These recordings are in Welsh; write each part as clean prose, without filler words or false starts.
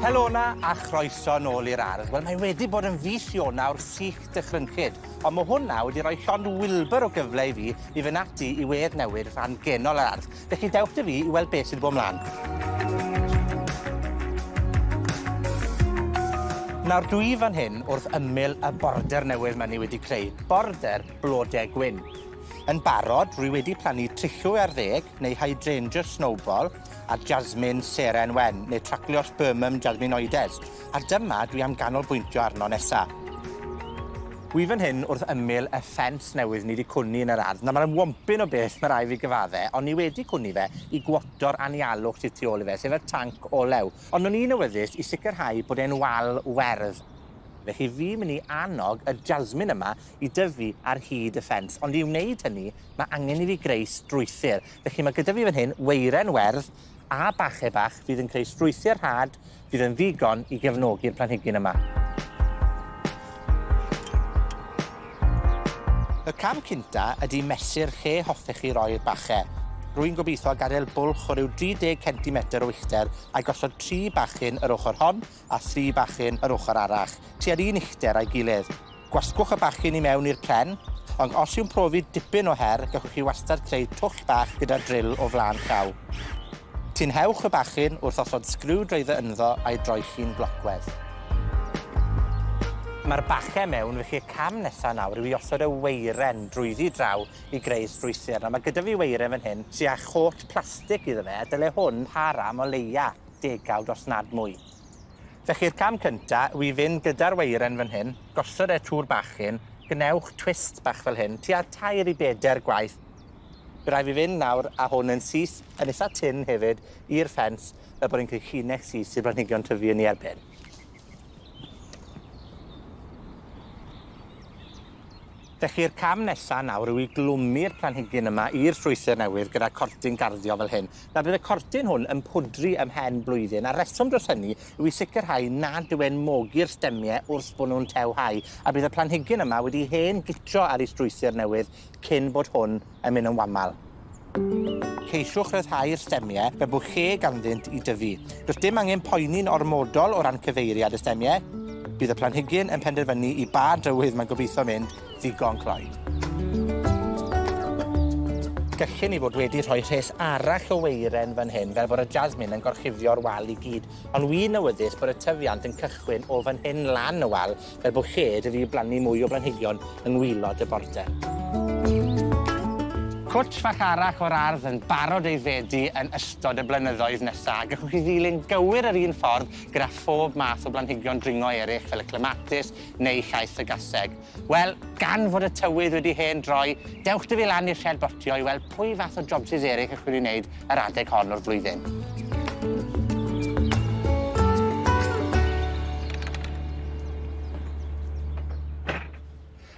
Helo 'na a chroeso nôl i'r ardd. Wel, mae wedi bod yn fis Ionawr sych dychrynllyd, ond ma' hwnna wedi rhoi llond wilbyr o gyfle i fi i fynd ati i wedd newid rhan genol yr ardd. Felly dewch 'da fi i weld beth sydd 'di bod mlan. Nawr dwi fan hyn wrth ymyl y border newydd ma' ni wedi creu, border blode gwyn. Yn barod, rwy wedi plannu trilliw ar ddeg, neu hydrangea snowball, a jasmine seren wen, neu Trachelospermum jasminoides. A dyma dwi am ganolbwyntio arno nesa. Wi fan hyn wrth ymyl y ffens newydd ni wedi cwni yn yr ardd. Nawr mae'n wompyn o beth, mae rai fi gyfadde, ond ni wedi cwni fe i gwoto'r anialwch sydd tu ôl i fe, sef y tanc olew. Ond o'n i'n awyddus i sicrhau bod e'n wal werdd. Felly fi'n mynd i annog y jasmine yma i dyfu ar hyd y ffens. Ond i wneud hynny, mae angen i fi greu strwythur. Felly mae gyda fi fan hyn weiren werdd a bache bach fydd yn creu strwythur rhad fydd yn ddigon i gefnogi'r planhigyn yma. Y cam cynta ydi mesur lle hoffech chi roi'r bache. Rwy'n gobeithio gadael bwlch o ryw 30 centimetr o uchder a gosod 3 bachyn yr ochr hon a 3 bachyn yr ochr arall, tua'r un uchder a'i gilydd. Gwasgwch y bachyn i mewn i'r pren, ond os yw'n profi dipyn o her, gallwch chi wastad creu twll bach gyda drill o flaen llaw. Tynhewch y bachyn wrth osod screwdriver ynddo a'i droi chi'n glocwedd. Mae'r bache mewn, felly y cam nesa nawr yw i osod y weiren drwyddi draw i greu strwythur. Nawr mae gyda fi weiren fan hyn sy â chot plastig iddo fe, a dyle hwn para am o leia degawd os nad mwy. Felly'r cam cynta yw i fynd gyda'r weiren fan hyn, gosod e trwy'r bachyn, gwnewch twist bach fel hyn, tua 3 i 4 gwaith. By' rai' fi fynd nawr â hwn yn syth, yn itha tyn hefyd, i'r ffens, fel bod ni'n creu llinell syth i'r blanhigion tyfu yn ei erbyn. Felly'r cam nesa nawr yw i glwmu'r planhigyn yma i'r strwythur newydd gyda cortyn garddio fel hyn. Nawr bydd y cortyn hwn yn pwdru ymhen blwyddyn, a'r reswm dros hynny yw i sicrhau nad yw e'n mogi'r stemie wrth bod nhw'n tewhau, a bydd y planhigyn yma wedi hen gitio ar ei strwythur newydd cyn bod hwn yn mynd yn wamal. Ceisiwch ryddhau'r stemie fel bod lle ganddynt i dyfu. Does dim angen poeni'n ormodol o ran cyfeiriad y stemie. Bydd y planhigyn yn penderfynu i ba drywydd mae'n gobeithio mynd ddigon cloi. Gallen ni fod wedi rhoi rhes arall o weiren fan hyn, fel bod y jasmine yn gorchuddio'r wal i gyd. Ond wi'n awyddus bod y tyfiant yn cychwyn o fan hyn lan y wal, fel bod lle 'da fi blannu mwy o blanhigion yng ngwaelod y border. Cwtsh fach arall o'r ardd yn barod ei fedi yn ystod y blynyddoedd nesa. Gallwch chi ddilyn gywir yr un ffordd gyda phob math o blanhigion dringo eraill fel y clematis neu llaeth y gaseg. Wel, gan fod y tywydd wedi hen droi, dewch 'da fi lan i'r sied botio i weld pwy fath o jobsys eraill allwn ni wneud yr adeg hon o'r flwyddyn.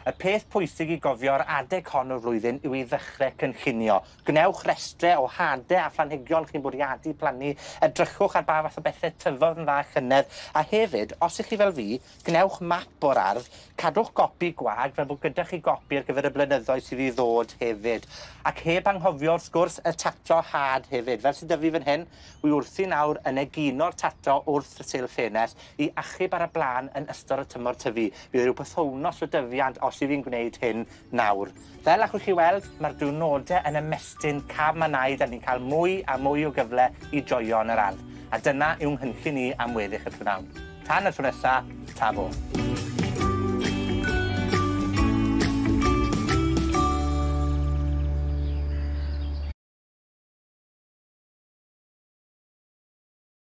Y peth pwysig i gofio ar adeg hon o'r flwyddyn yw i ddechrau cynllunio. Gwnewch restre o hade a phlanhigion chi'n bwriadu plannu, edrychwch ar ba fath o bethe tyfodd yn dda llynedd, a hefyd, os ych chi fel fi, gwnewch map o'r ardd, cadwch gopi gwag fel bod gyda chi gopi ar gyfer y blynyddoedd sydd i ddod hefyd. Ac heb anghofio wrth gwrs y tato had hefyd. Fel sydd 'da fi fan hyn, wi wrthi nawr yn egino'r tato wrth y sil ffenest i achub ar y blaen yn ystod y tymor tyfu. Bydd rhyw pythownos o dyfiant os yw fi'n gwneud hyn nawr. Fel allwch chi weld, mae'r diwrnodau yn ymestyn cam a naid a ni'n cael mwy a mwy o gyfle i joio yn yr ardd. A dyna yw'n nghynllun i am weddill y prynhawn. Tan y tro nesa, ta fo.